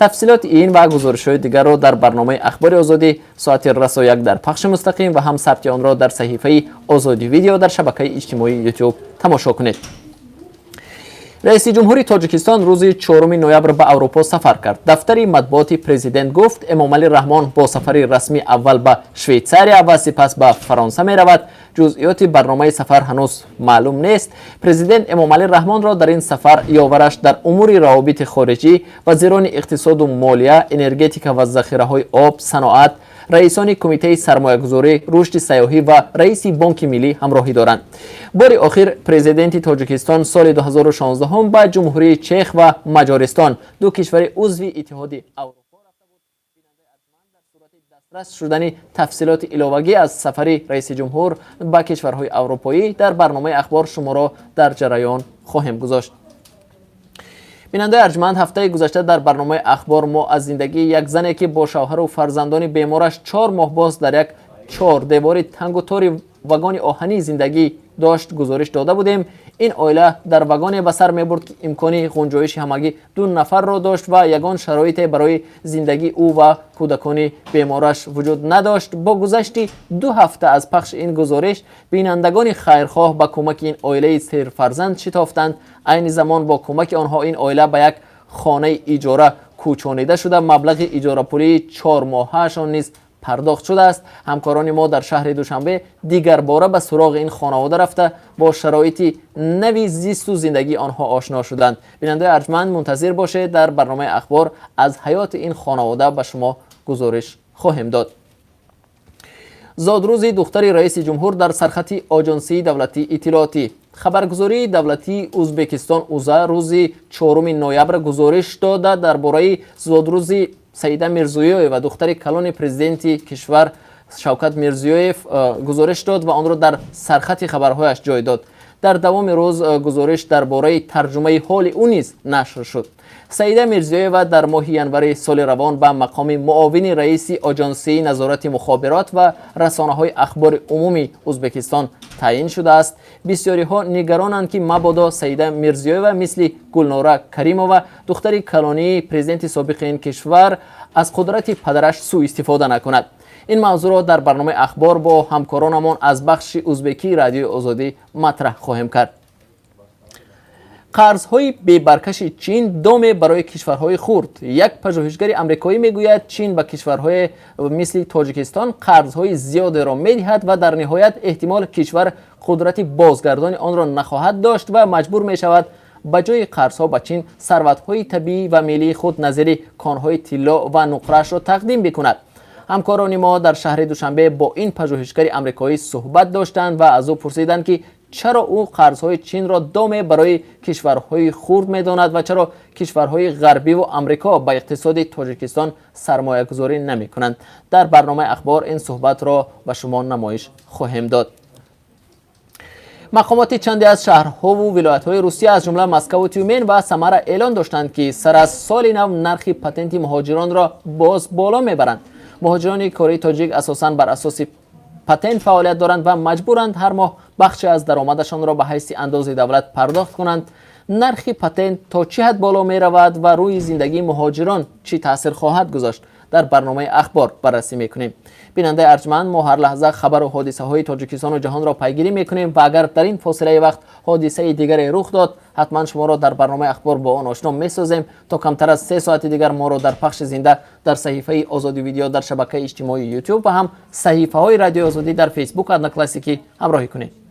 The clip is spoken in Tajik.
Тафсилоти ин ва гузоришҳои дигарро дар барномаи Ахбори Озодӣ соати расо 1 дар пахши мустақим ва ҳам сабти онро дар саҳифаи Озодӣ Видео дар шабакаи иҷтимоии Ютуб тамошо кунед. Раиси ҷумҳури Тоҷикистон рӯзи 4 ноябр ба Аврупо сафар кард. Дафтари матбуоти президент гуфт, Эмомалӣ Раҳмон бо сафари расмӣ аввал ба Швейтсария ва сипас ба Фаронса меравад. Ҷузъиёти барномаи сафар ҳанӯз маълум нест. Президент Эмомалӣ Раҳмонро дар ин сафар ёвараш дар умури равобити хориҷӣ, вазирони иқтисоду молия, энергетика ва захираҳои об, саноат, раисони Кумитаи сармоягузорӣ, рушди сайёҳӣ ва раиси Бонки Миллӣ ҳамроҳӣ доранд. Бори охир президенти Тоҷикистон соли 2016 ба Ҷумҳурии Чех ва Маҷористон, ду кишвари узви Иттиҳоди Аврупо, рафта буд. Бинандаи арҷманд, дар сурати дастрас шудани тафсилоти иловагӣ аз сафари раиси ҷумҳур ба кишварҳои аврупоӣ дар барномаи Ахбор шуморо дар ҷараён хоҳем гузошт. Бинандаи арҷманд, ҳафтаи гузашта дар барномаи Ахбор мо аз зиндагии як зане, ки бо шавҳару фарзандони бемораш 4 моҳ боз дар як чордевори тангу тори вагони оҳанӣ зиндагӣ дошт, гузориш дода будем. Ин оила дар вагоне ба сар мебурд, ки имкони ғунҷоиши ҳамагӣ ду нафарро дошт ва ягон шароите барои зиндагии ӯ ва кӯдакони бемораш вуҷуд надошт. Бо гузашти 2 ҳафта аз пахши ин гузориш бинандагони хайрхоҳ ба кӯмаки ин оилаи серфарзанд шитофтанд. Айни замон бо кӯмаки онҳо ин оила ба як хонаи иҷора кӯчонида шуда, маблағи иҷорапулии 4 моҳаашон низ пардохт шудааст. Ҳамкорони мо дар шаҳри Душанбе дигарбора ба суроғи ин хонавода рафта, бо шароити нави зисту зиндагии онҳо ошно шуданд. Бинандаи арҷманд, мунтазир бошед, дар барномаи Ахбор аз ҳаёти ин хонавода ба шумо гузориш хоҳем дод. Зодрӯзи духтари раиси ҷумҳур дар сархати Оҷонсии давлатии иттилоотӣ. Хабаргузории давлатии Узбекистон УЗА рӯзи 4 ноябр гузориш дода дар бораи зодрӯзи Саида Мирзиёева, духтари калони президенти кишвар Шавкат Мирзиёев, гузориш дод ва онро дар сархати хабарҳояш ҷой дод. Дар давоми рӯз гузориш дар бораи тарҷумаи ҳоли ӯ низ нашр шуд. Саида Мирзиёева дар моҳи январи соли равон ба мақоми муовини раиси Оҷонсии назорати мухобирот ва расонаҳои ахбори умуми Узбекистон таъин шудааст. Бисёриҳо нигаронанд, ки мабодо Саида Мирзиёева мисли Гулнора Каримова, духтари калонии президенти собиқи ин кишвар, аз қудрати падараш сӯистифода накунад. Ин мавзӯъро дар барномаи Ахбор бо ҳамкоронамон аз бахши узбекии Радиои Озодӣ матраҳ хоҳем кард. Қарзҳои бебаркаши Чин доме барои кишварҳои хурд. Як пажӯҳишгари амрикоӣ мегӯяд, Чин ба кишварҳое мисли Тоҷикистон қарзҳои зиёдеро медиҳад ва дар ниҳоят эҳтимол кишвар қудрати бозгардони онро нахоҳад дошт ва маҷбур мешавад ба ҷои қарзҳо ба Чин сарватҳои табиӣ ва миллии худ, назири конҳои тилло ва нуқраашро тақдим бикунад. Ҳамкорони мо дар шаҳри Душанбе бо ин пажӯҳишгари амрикоӣ суҳбат доштанд ва аз ӯ пурсиданд, ки чаро ӯ қарзҳои Чинро доме барои кишварҳои хурд медонад ва чаро кишварҳои ғарбиву Амрико ба иқтисоди Тоҷикистон сармоягузорӣ намекунанд. Дар барномаи Ахбор ин суҳбатро ба шумо намоиш хоҳем дод. Мақомоти чанде аз шаҳрҳову вилоятҳои Русия, аз ҷумла Москаву Тюмен ва Самара, эълон доштанд, ки сар аз соли нав нархи патенти муҳоҷиронро боз боло мебаранд. Муҳоҷирони кории тоҷик асосан бар асоси патент фаъолият доранд ва маҷбуранд ҳар моҳ бахше аз даромадашонро ба ҳайси андози давлат пардохт кунанд. Нархи патент то чӣ ҳад боло меравад ва рӯи зиндагии муҳоҷирон чӣ таъсир хоҳад гузошт, дар барномаи Ахбор баррасӣ мекунем. Бинандаи арҷманд, мо ҳар лаҳза хабару ҳодисаҳои Тоҷикистону ҷаҳонро пайгирӣ мекунем ва агар дар ин фосилаи вақт ҳодисаи дигаре рух дод, ҳатман шуморо дар барномаи Ахбор бо он ошно месозем. То камтар аз 3 соати дигар моро дар пахши зинда дар саҳифаи Озодӣ Видео дар шабакаи иҷтимоии Ютуб ва ҳам саҳифаҳои Радиои Озодӣ дар Фейсбук, Одноклассники ҳамроҳӣ кунед.